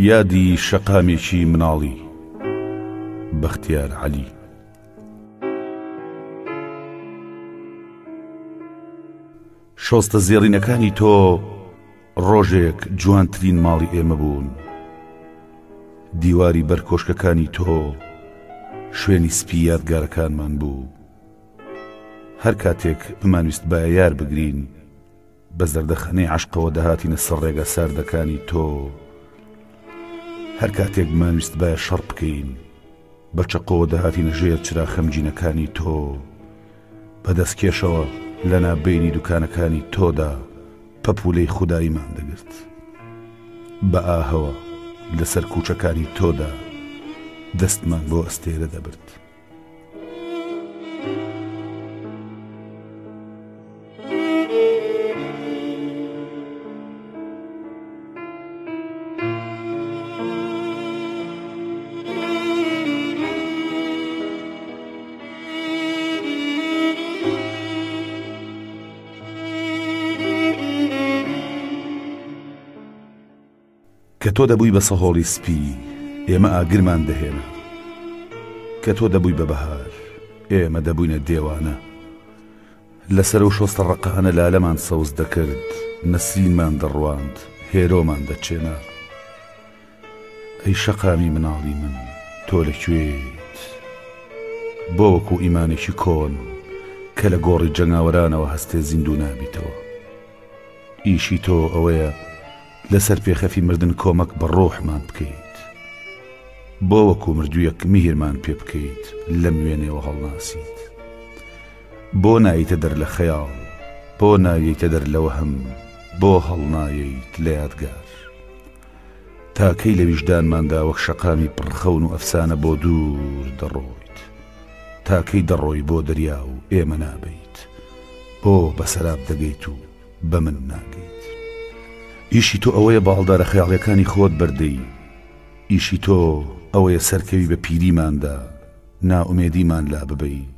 یادی شەقامێکی مناڵی بەختیار عەلی. شۆستە زێڕینەکانی تۆ ڕۆژێک جوانترین ماڵی ئێمە بوون. دیواری بەر کۆشکەکانی تۆ شوێنی سپی یادگارەکانمان بوو. هەر کاتێک بمانویستبایە یار بگرین، بە زەردەخەنەی عەشقەوە دەهاتینە سەر ڕێگا ساردەکانی تۆ. هەر کاتێک بمانویستبایە شەڕ بکەین، بە چەقۆوە دەهاتینە ژێر چرا خەمگینەکانی تۆ. بە دەستکێشەوە لە نابەینی دوکانەکانی تۆدا پەپوولەی خوداییمان دەگرت. بە ئاهەوە لەسەر کووچەکانی تۆدا دەستمان بۆ ئەستێرە دەبرد. کە تۆ دەبووی بە سەهۆڵی سپی، ئێمە ئاگرمان دەهێنا. کە تۆ دەبووی بە بەهار، ئێمە دەبووینە دێوانە. لەسەر ئەو شۆستە ڕەقانە لالەمان سەوز دەکرد، نەسرینمان دەڕواند، هێرۆمان دەچێنا. ئەی شەقامی مناڵی من تۆ لە کوێیت؟ بۆ وەکوو ئیمانێکی کۆن کە لە گۆڕی جەنگاوەرانەوە هەستێ زیندوو نابیتەوە؟ ئیشی تۆ ئەوەیە لەسەر پێخەفی مردن کۆمەک بە ڕۆحمان بکەیت. بۆ وەکوو مردوویەک میهرمان پێ بکەیت لەم وێنەیەوە هەڵناسیت؟ بۆ ناییتە دەر لە خەیاڵ؟ بۆ نایەیتە دەر لە وەهم؟ بۆ هەڵنایەیت لە یادگار؟ تا کەی لە ویژدانماندا وەک شەقامی پڕ خەون و ئەفسانە بۆ دوور دەڕۆیت؟ تا کەی دەڕۆی بۆ دەریا و ئێمە نابەیت؟ بۆ بە سەراب دەگەیت و بە من ناگەیت؟ ئیشی تۆ ئەوەیە باڵدارە خەیاڵیەکانی خۆت بەردەی، ئیشی تۆ ئەوەیە سەرکەوی بە پیریماندا، نائومێدیمان لاببەی،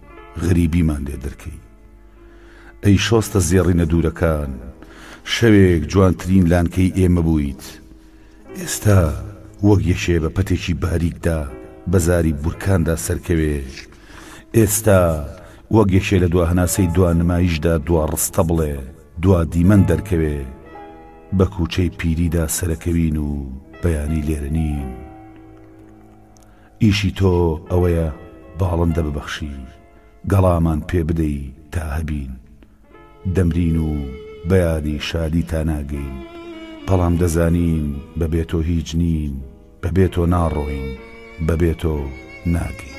غەریبیمان لێ دەرکەی. ئەی شۆستە زێڕینە دوورەکان، شەوێک جوانترین لانکەی ئێمە بوویت، ئێستا وەک یەکێ بە پەتێکی باریکدا بە زاری بورکاندا سەرکەوێ، ئێستا وەک یەکێ لە دوا هەناسەی دوا نمایشدا دوا ڕستە بڵێ، دوا دیمەن دەرکەوێ، بە کووچەی پیریدا سەرەکەوین و بەیانی لێرە نین. ئیشی تۆ ئەوەیە باڵندە ببەخشی، گەڵامان پێ بدەی تا هەبین. دەمرین و بە یادی شادی تا ناگەین، بەڵام دەزانین بە بێ تۆ هیچ نین، بە بێ تۆ ناڕۆین، بە بێ تۆ ناگەین.